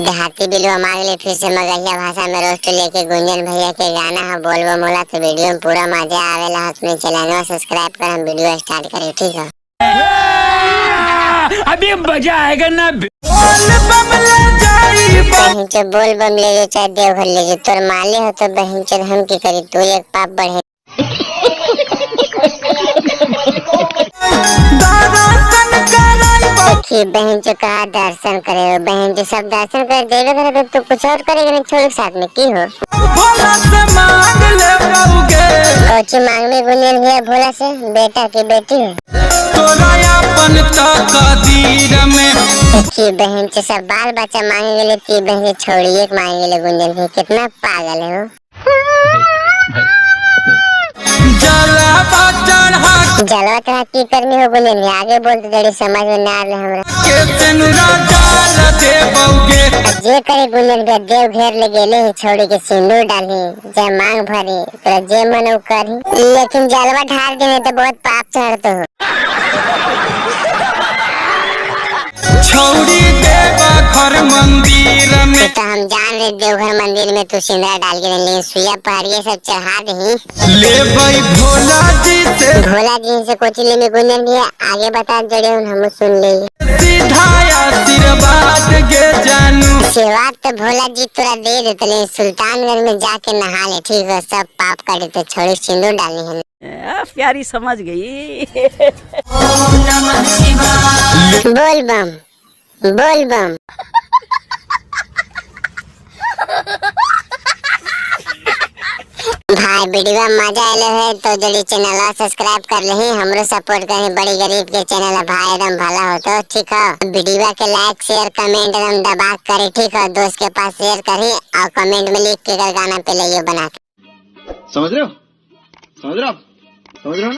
देहाती बिलुआ मांग ले फिर से मगहिया भाषा में रोस्ट लेके गुंजन भैया के गाना है बोल बम होला, तो वीडियो में पूरा मजा आवेला। अपने चैनल सब्सक्राइब कर, हम वीडियो स्टार्ट करें, ठीक है? अभी मजा आएगा ना। बहन चो बोल बम ले जो चाहे देवघर ले जो, तोर माले हो तो बहन चो हम की करी, तू एक पाप बढ़े। देखी बहन चो कहा दर्शन करे हो, बहन चो सब दर्शन करे देवे करे तो तू कुछ और करेगा नहीं छोड़ साथ में की हो। भोला से मांग ले बउगे। कोची मांग में गुंजन भैया भोला से, बेटा की बेटी हो। तोरा अपन तकदीर में। देखी बहन चो सब बाल बच्चा मांगे गेले, ती बहन छोड़िए के मांगे गेले। गुंजन भैया कितना पागल है हो। जलवा चढ़ा जलवा तोरा की करनी हो गुंजन भैया, आगे बोलते जड़ी समझ में ना आले हमरा। के सेनुरा डाल दे बउगे। जे करे गुंजन भैया देव घेर ले गेले ही, छोड़ी के सिंदूर डाली जे मांग भरी, तोरा जे मन उ करी, लेकिन जलवा ढार देने तो बहुत पाप चढ़तो हो। छौड़ी देवा घर मंदिर में। तो हम जान रहे देवघर मंदिर में तू सिंदूर डाल के, लेकिन सुइया पहरिए सब चढ़ा दही। लेबै भोला जी से। भोला जी से कोची ले में गुंजन भैया, आगे बता जड़े हम सुन ले। सीधा आशीर्वाद गे जानू। आशीर्वाद तो भोला जी तोरा दे देते, लेकिन सुल्तानगंज में जाके नहा ले, ठीक है? सब पाप कर देते, छोड़ी सिंदूर डालनी है। प्यारी समझ गई। बोल बम बोल बम। भाई वीडियो में मजा आये है तो जल्दी चैनल सब्सक्राइब कर ले, हमरो सपोर्ट करें, बड़ी गरीब के चैनल है भाई, एकदम भला हो तो ठीक है। वीडियो के लाइक शेयर कमेंट एकदम दबा करे, ठीक है? दोस्त के पास शेयर करी और कमेंट में लिख के गाना पे ले बना के। समझ रहे हो? समझ रहे हो आप? समझ रहे हो ना?